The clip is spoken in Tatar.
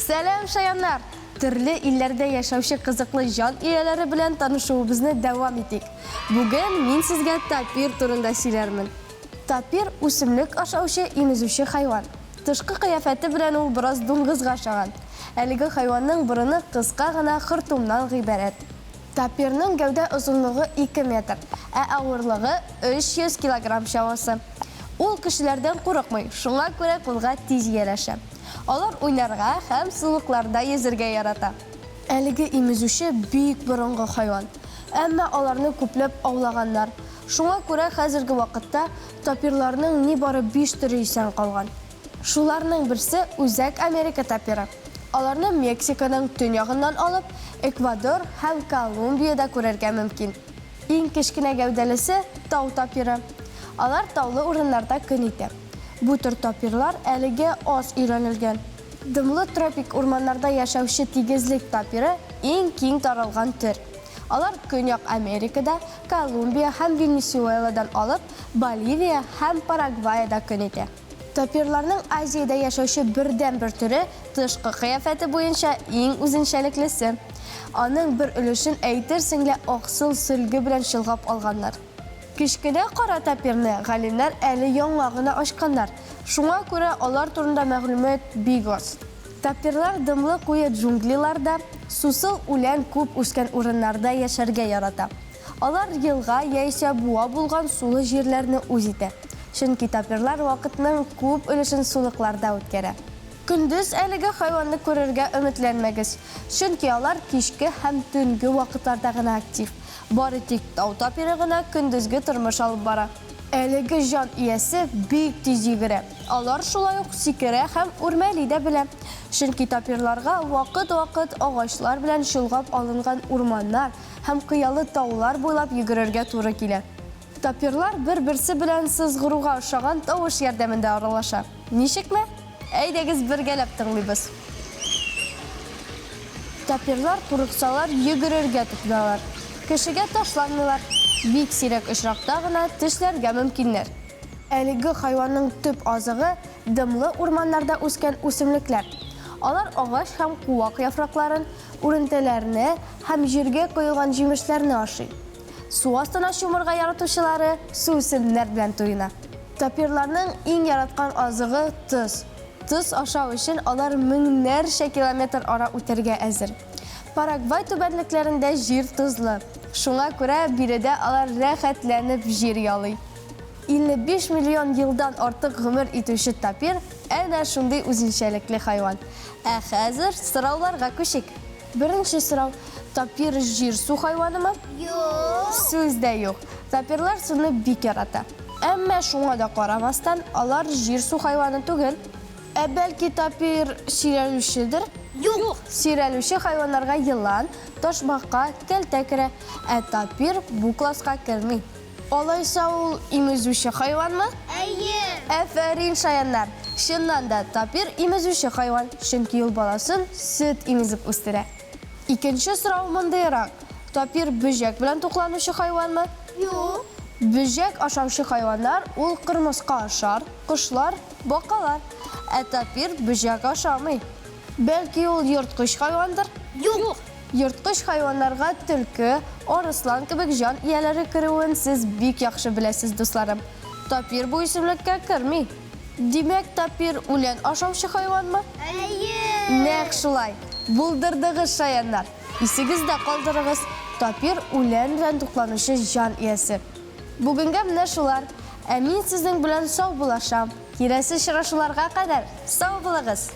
Сәлам, шаяннар! Төрле илләрдә яшәүче кызыклы җан ияләре белән танышуыбызны дәвам итик. Бүген мин сезгә тапир турында сөйләрмен. Тапир, үсемлек ашаучы, имезүче хайван. Тышкы кыяфәте белән ул бераз дуңгызга ошаган. Әлеге хайванның борыны кыска гына хортумнан гыйбарәт. Тапирның гәүдә озынлыгы 2 метр, ә авырлыгы 300 килограмм чамасы. Ул кешеләрдән курыкмый, шуңа күрә кулга тиз ияләшә. Алар уйнарга һәм сулыкларда йөзергә ярата. Әлеге имезүче бик борынгы хайван. Әмма аларны күпләп аулаганнар. Шуңа күрә хәзерге вакытта тапирларның нибары биш төре исән калган. Шуларның берсе, Үзәк Америка тапиры. Аларны Мексиканың төньягыннан алып, Эквадор һәм Колумбиядә күрергә мөмкин. Иң кечкенә гәүдәлесе, тау тапиры. Алар таулы урыннарда көн итә. Бу төр тапирлар әлегә аз өйрәнелгән. Дымлы тропик урманнарда яшәүче тигезлек тапиры иң киң таралган төр. Алар Көньяк Америкада, Колумбия һәм Венесуэладан алып, Боливия һәм Парагвайда көн итә. Тапирларның Азиядә яшәүче бердәнбер төре тышкы кыяфәте буенча иң үзенчәлеклесе. Аның бер өлешен әйтерсең лә аксыл сөлге белән чолгап алганнар. Кечкенә кара тапирны галимнәр әле яңа гына ачканнар, шуңа күрә алар турында мәгълүмат бик аз. Тапирлар дымлы куе джунглиларда, сусыл үлән күп үскән урыннарда яшәргә ярата. Алар елга яисә буа булган сулы җирләрне үз итә, чөнки тапирлар вакытның күп өлешен сулыкларда үткәрә. Көндез әлеге хайванны күрергә өметләнмәгез, чөнки алар кичке һәм төнге вакытларда гына актив. Бары тик тау тапиры гына көндезге тормыш алып бара. Әлеге җан иясе бик тиз йөгерә. Алар шулай ук сикерә һәм үрмәли дә белә. Чөнки тапирларга вакыт-вакыт агачлар белән чолгап алынган урманнар һәм кыялы таулар буйлап йөгерергә туры килә. Тапирлар бер-берсе белән сызгыруга ошаган тавыш ярдәмендә аралаша. Ничекме? Әйдәгез, бергәләп тыңлыйбыз. Тапирлар курыксалар, йөгерергә тотыналар. Кешегә ташланмыйлар. Бик сирәк очракта гына тешләргә мөмкиннәр. Әлеге хайванның төп азыгы, дымлы урманнарда үскән үсемлекләр. Алар агач һәм куак яфракларын, үрентеләрне һәм җиргә коелган җимешләрне ашый. Су астына чумырга яратучылары суүсемнәр белән туена. Тапирларның иң яраткан азыгы, тоз. Тоз ашау өчен алар меңнәрчә километр ара үтәргә әзер. Парагвай түбәнлекләрендә җир тозлы. Шуңа күрә биредә алар рәхәтләнеп җир ялый. 55 миллион елдан артык гомер итүче тапир әнә шундый үзенчәлекле хайван. Ә хәзер сорауларга күчик. Беренче сорау, тапир җир-су хайванымы? Юк. Сүз дә юк. Тапирлар суны бик ярата. Әмма шуңа да карамастан, алар җир-су хайваны түгел. Ә бәлки тапир сөйрәлүчедер? Юк. Сөйрәлүче хайваннарга елан, ташбака, кәлтә керә, ә тапир бу класска керми. Алайса ул имезүче хайванмы? Әйе. Әфәрин, шаяннар! Чыннан да, тапир имезүче хайван, чөнки ул баласын сөт имезеп үстерә. Икенче сорау мондыйрак, тапир бөҗәк белән тукланучы хайванмы? Юк. Бөҗәк ашаучы хайваннар ул кырмыска ашар, кошлар, бакалар. Ә тапир бөҗәк ашамый. Бәлки ул ерткыч хайвандыр? Юк. Ерткыч хайваннарга төлке, арыслан кебек җан ияләре керүен сез бик яхшы беләсез, дусларым. Тапир бу исемлеккә керми. Димәк, тапир үлән ашаучы хайванмы? Әйе! Нәкъ шулай! Булдырдыгыз, шаяннар! Исегездә калдырыгыз, тапир үлән белән тукланучы җан иясе. Бүгенгә менә шулар. Ә мин сезнең белән саубуллашам. Киләсе очрашуларга кадәр, сау булыгыз!